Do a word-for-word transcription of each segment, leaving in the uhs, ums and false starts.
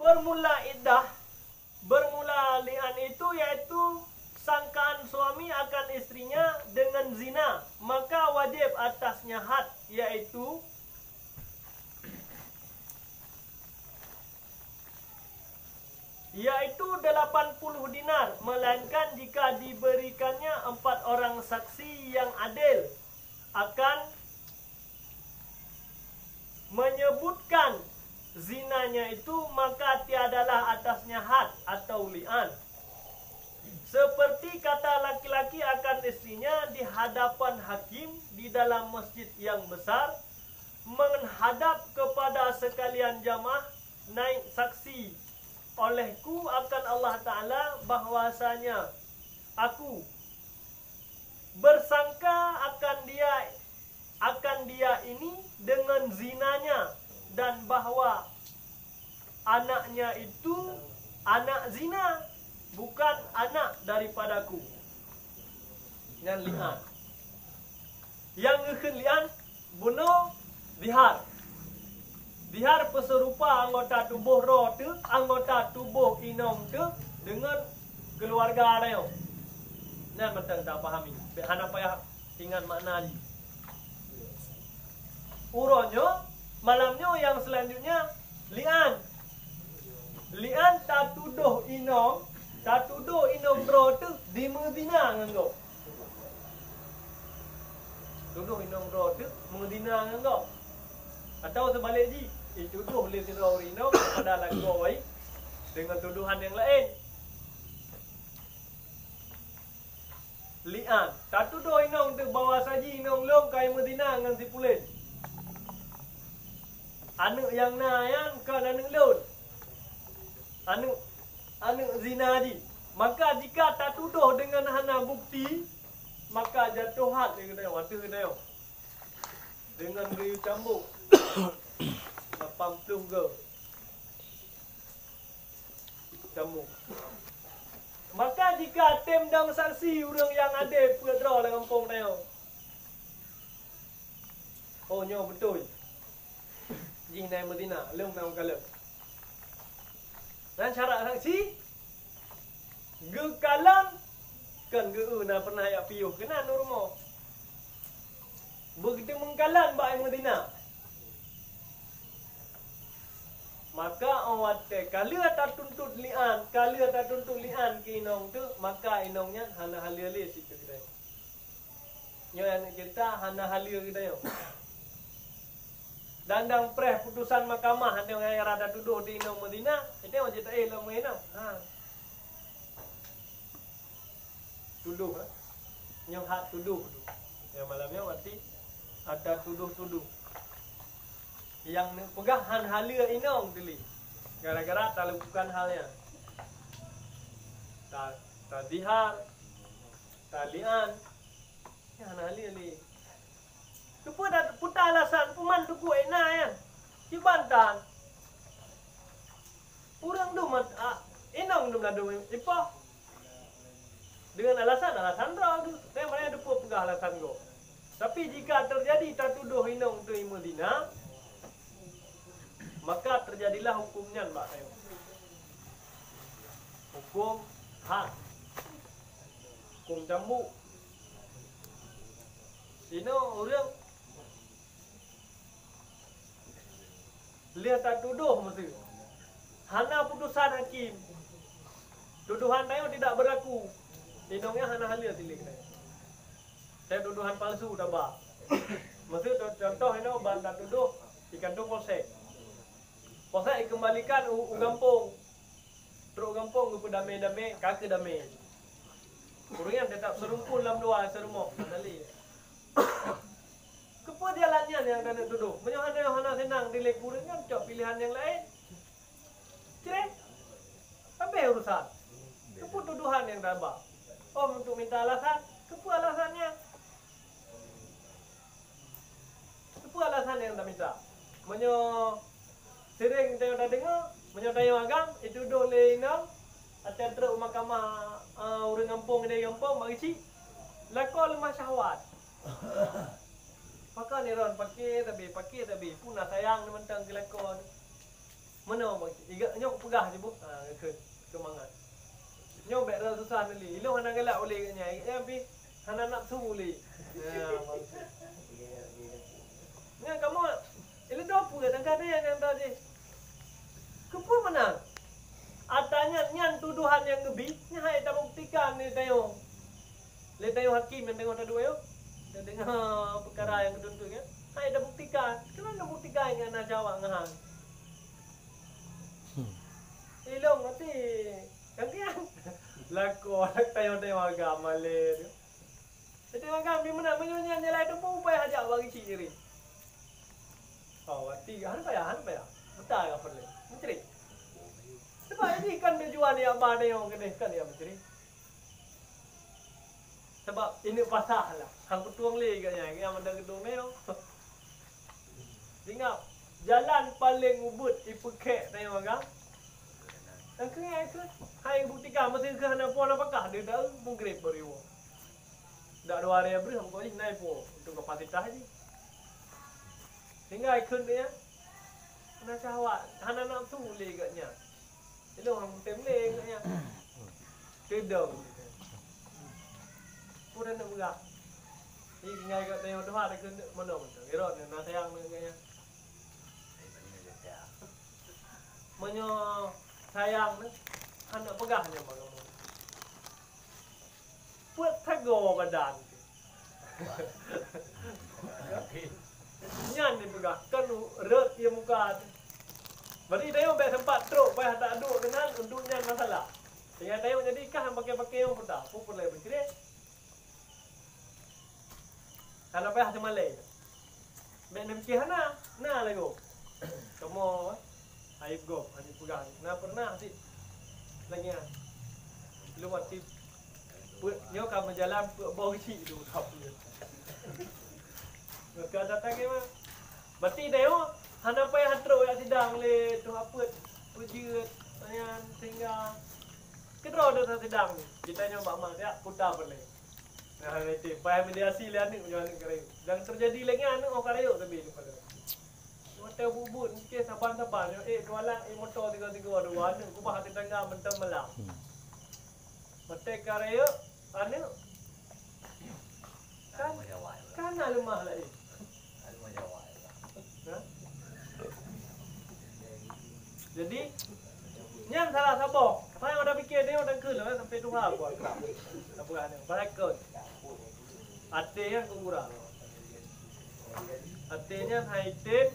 Bermula iddah, bermula li'an itu yaitu sangkaan suami akan istrinya dengan zina, maka wajib atasnya had, yaitu yaitu delapan puluh dinar, melainkan jika diberikannya empat orang saksi yang adil akan menyebutkan zinanya itu, maka tiadalah atasnya had atau li'an. Seperti kata laki-laki akan istrinya di hadapan hakim di dalam masjid yang besar, menghadap kepada sekalian jamaah naik saksi olehku akan Allah Ta'ala bahwasanya aku bersangka akan dia akan dia ini dengan zinanya, dan bahwa anaknya itu anak zina, bukan anak daripadaku. Nyan li'an. Nyang geukheun li'an bunoe zihar. Zihar peuserupa anggota tuboh droe teuh, anggota tuboh inong teuh deungon keuluwarga tanyoe. Nyan mantong tapahami. Bèk hana payah ingat makna jih. Uroe nyoe, malam nyoe nyang seulanjutnya li'an. Li'an tatudoh inong, tatudoh inong droe teuh jimeuzina ngon gob. Tudoh inong droe teuh meuzina ngon gob. Atawa seubalek jih, itudoh lé sidroe ureueng inong pada lakoe deungon tudohan nyang laén. Li'an, tatudoh inong teuh bahwa saji inong lôn ka meuzina ngon si pulen. Aneuk nyang na nyan kon aneuk lôn. Aneuk, aneuk zina jih. Maka jika tatudoh deungon hana bukti, maka jatuh had lé geutanyoe, ateueh geutanyoe. Deungon geuyue cambuk lapan ploh goe. Cambuk. Maka jika tem dong saksi ureueng nyang adé peuet droe lam gampông tanyoe. Oh, nyoe beutôi. Jih na meuzina, lôn na meukalon. Dan syarat saksi, geukalon kon geu na pernah jak piôh keunan u rumoh. Begitu meukalon bak meuzina. Maka 'oh watèe ka lheueh tatuntut li'an, ka lheueh tatuntut li'an keu inong teuh, maka inong nyan hana halal lé sikeudéh. Nyoe aneuk ceurita hana halal geutanyoe. Dan dang preh putusan mahkamah, aneuk nyang rada tudoh di inong meuzina, itu wajéb taéh lom inong. Ha. Tudoh, eh. Nyoe hak tudoh. Nyang malam nyoe berarti ada tudoh-tudoh. Nyang neupeugah han halal inong teuh lé. Gara-gara talakukan hal nyan. Ta, tazihar, tali'an. Nyan hana lé lé. Keupeue dak peue alasan, peue man teungku ék na nyan? Kiban tan. Ureueng dum mat, a, inong dum ladôm ipoh. Dengan alasan, alasan droe tu. Saya mana ada peugah alasan gob. Tapi jika terjadi tatudoh inong tu meuzina, maka terjadilah hukum nyan bak saya. Hukum had. Hukum cambuk. Inoe ureueng lheueh tatudoh meusu. Hana putusan hakim. Tuduhan tanyoe tidak berlaku. Inong nyan hana halal tilék tanyoe. Saya tuduhan palsu taba. Meusu contoh inoe ban tatudoh di kantong polsek. Polsek dikembalikan u, u gampông. Trok gampông geupeudamé-damé, ka keu damé. Ureueng nyan teutap seurumpun lam dua seurumoh, hana lé. Keupeue jalan nyan nyang taneuk tudoh? Meunyoe hana, hana seunang dilèe ureueng nyan, cok piléhan nyang laén. Creh. Habéh urusan. Keupeue tuduhan nyang taba? Oh, untuk minta alasan. Keupeue alasan nyan? Keupeue alasan nyang tamita? Meunyoe sering tanyoe tadeungoe, meunyoe tanyoe agam, itudoh lé inong, watèe trok u mahkamah, eh, ureueng gampông di gampông, bak geuchik, lakoe leumah syahwat. Pakon Iron, paké sabe, paké sabe, peue na sayang mantong keu lakoe. Meunoe bang, iga nyoe peugah jih boh. Ha, keu, keu mangat. Nyoe bèk rasa susah lé. Ilôn hana galak ulèe geuh nyan. Nyan pih hana nafsu ulèe. Ya, bang. Nyan kamoe, ilôn dua pue dan kada nyang tadi. Keupeue meunan? Ata nyan, nyan tuduhan nyang geubi, nyan hai tabuktikan lé tanyoe. Lé tanyoe hakim nyang teungoh taduek nyoe. Tadeungoe peukara nyang geutuntut nyan. Hai tabuktikan. Keunoe tabuktikan nyan na jawab ngahan. Hmm. Ilôn mati. Kan kian? Lakoe, tanyoe-tanyoe agam malèe tu. Tanyoe agam di meunan meunyoe nyan nilai teupeu payah jak bak geuchik diri. Oh, mati. Hana payah, hana payah. Buta ka peureulèe. Menceri. Sebab ini kan tujuan ya ba tanyoe keudeh kan ya menceri. Sabab ineuk pasah lah. Hang kutueng lé geuh nyan, geuh nyan mada geudong nyoe. Ingat, jalan paleng ubit ipeukhèk tanyoe agam. Nyang keu nyan keu, hai buktikan meusieu geuh hana po na pakah, deuda meugreb bariwoe. Dak dua hari breuh, pokok jih na ipo untuk kapasitas jih. Sehingga ikheun dia, hana syahwat, hana nafsu lé geuh nyan. Ilôn hana tem lé geuh nyan. Keudong. Peue dah nak peugah? Ih, ngai kat tayong tuha dah keuneuk meunoe mantong. Irot na sayang na gaya. Meunyoe sayang na, hana peugah nyan bak kamoe. Peuet sagoe badan. Nyan dipeugah, kan rot ie muka tu. Berarti tayong bèk sempat trok payah tak duek keunan untuk nyan masalah. Sehingga tayong jadi kah pakai-pakai yang puta. Pun pun lai bercerai. Hana payah seumalée. Bèk neupiké hana, na lagoe. Kamoe, aib gob, hana peugah. Na pernah cit lagèe nyan. Lôn watèe peuet nyoe ka meujalan peuet boh cit tu ka peuet. Maka datang ke mah. Berarti dah yo, hana payah trok jak sidang lé tuha peuet, peujeuet, nyan, sehingga keudroe desya sidang. Kita nyoe bak mak siap puta peureulèe. Nah, itu payah mediasi lé aneuk meunyoe aneuk ka rayeuk. Dan teujadi lagèe nyan aneuk oh ka rayeuk tapi daripada. Watèe buet-buet mungkin saban-saban nyoe, eh, dua lak, eh, moto tiga-tiga, dua aneuk kubah tetangga mantong malam. Hmm. Watèe ka rayeuk aneuk kan, kan na leumah laén. Ha? Jadi, nyan salah saboh. Apa nyang dah pikir dia, dah keu lah, sampai tuha buat. Apa ada? Barakot. Até nyan keugura. Até nyan hai tem,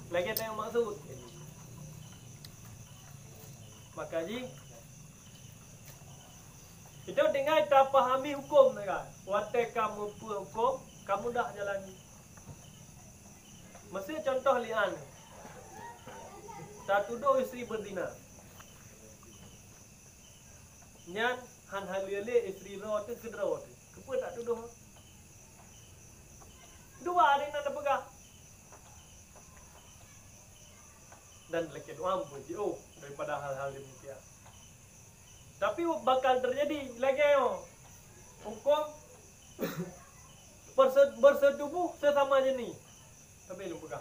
lagèe nyang maksud. Maka jih, itu tinggai tapahami huköm, kan? Watèe kamu peuet huköm, kamu dah jalani. Miseu contoh lian, tatudoh istri berzina. Nyan han halal lé istri droe teuh keu droe teuh. Keupeue tatudoh? Dua hari na teupeugah. Dan lakèe doa meujiôh daripada hal-hal demikian. Tapi bakal teujadi lagèe nyoe. Huköm berse-, bersetubuh sesama jenis. Tapi lôn peugah.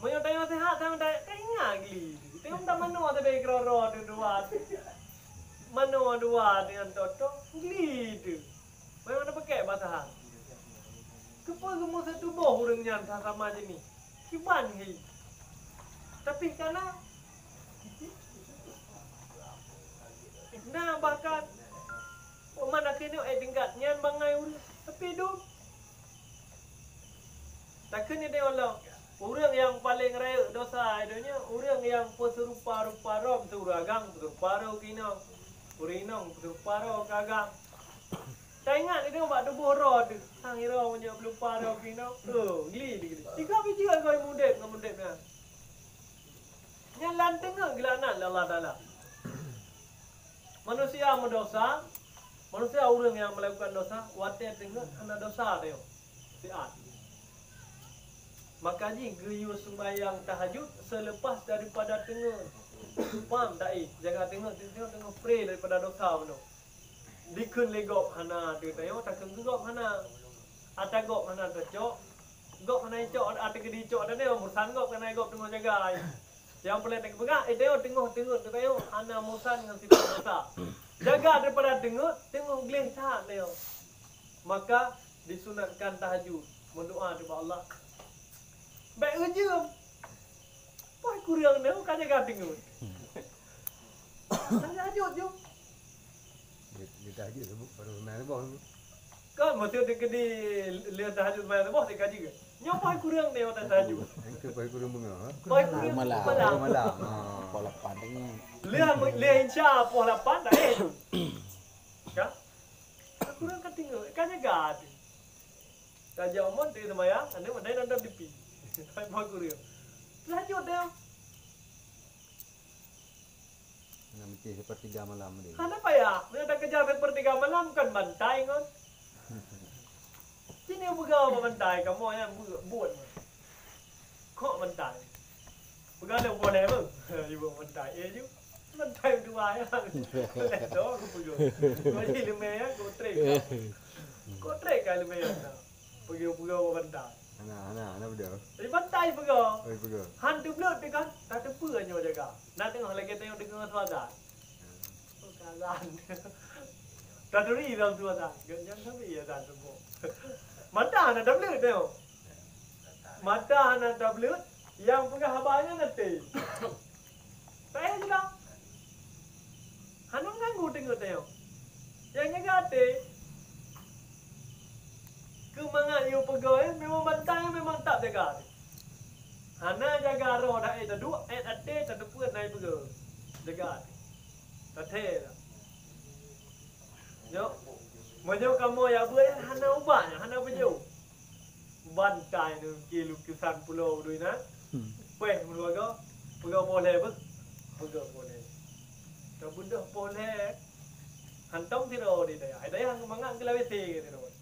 Meunyoe tanyoe sehat, tanyoe ta-, taingat gli. Tanyoe ta manoe sabe keudroe-droe dua. Manoe dua dengan toto gli tu. Meunyoe tapakèk bansahan. Keupeue geumeuseutubôh ureueng nyan sasama jeunèh? Kiban he. Tapi kana na bahkan umat akhé nyoe eh tingkat nyan bangai ureueng. Tapi dum Takheun di Allah, ureueng nyang paleng rayeuk dosa di donya, ureueng nyang peuserupa rupa droe, ureueng agam peuserupa droe keu inong, ureueng inong peuserupa droe keu agam. Taingat di bak tuboh droe teuh, sang uroe meunyoe peuserupa droe keu inong, oh, gli di gli. Tiga biji agam mudép ngon mudép nyan. Nyan lam teungeut geulaknat lé Allah Taala. Manusia meudosa, manusia ureueng nyang melakukan dosa, watèe teungeut hana dosa teuh. Siat. Maka jih geuyue sumbayang tahajud seulepas daripada teungeut. Paham tak, eh? Jaga teungeut, teungeut, teungeut free daripada dosa bunoe. Dikheun lé gob hana teuh tayong, takheun keu gob hana. Ata gob hana teucok, gob hana icok, ata keudicok tadi, urusan gob keuhai gob teungoh jaga. Nyang peureulèe tapeugah, eh, tanyoe teungoh teungeut, tanyoe hana bosan ngon sifat dosa. Jaga daripada teungeut, teungoh gleh that tanyoe. Maka disunatkan tahajud, meudoa keu Allah. Bèk eujeuem. Poh kureueng nyoe ka jaga teungeut. Tahajud ju. Dia, dia tahajud subuh, baru sembahyang subuh tu. Kan, maksud dia ke di, dia tahajud sembahyang subuh, dia kaji ke? Nyoe poh kureueng ni, orang tahajud. Engke poh kureueng beungoh, ha? Poh kureueng malam. Malam. Malam. Ha. Poh lapan tengah. Dia, dia insya poh lapan dah, eh. Kan? Poh kureueng ka tinggal, kan jaga tu. Tajak umon, dia sembahyang, anda mandai nonton T V. Poh kureueng. Tahajud dia. Hana meucéh sepertiga malam deh. Hana payah. Bila takejar sepertiga malam, kan bantai ngon. Sini peugah apa bantai, kamoe nyang bu-, buet. Kok bantai. Peugah lé boleh, bang. Ibu bantai. Eh, ju. Bantai dua ya. Ledo aku peugah. Kau ni lemah ya, kau trek. Kau trek kan lemah ya. Peugah-peugah bak bantai. Hana, hana, hana beudôh. Di bantai peugah. Oh, peugah. Han teubleut teuh kan, tateupeue nyoe jaga. Na teungoh lagèe tanyoe deungoe suara azan. Oh, ka azan. Taturi dalam suara azan. Geuh nyan sabe azan suboh. Mata hana tableut tanyoe. Mata hana tableut, nyang peugah haba nyan até. Payah juga. Hana ganggu teungeut tanyoe. Nyang jaga até, keu mangat yue peugah, eh, memang bantai, memang tak jaga até. Hana jaga roh dak, eh, taduek, eh, até, tateupeue na peugah. Jaga até. Tathé dah. Nyoe, meunyoe kamoe ya beue, eh, hana ubat, hana peujeuet. Bantai neu keu lukisan pulo doi na. Hmm. Peh meuluwa go, peugah poh lhèe beuh. Peugah poh lhèe. Ka beudôh poh lhèe. Hantom sidroe di dayah. Ai dayah mangat keu lawét sidroe.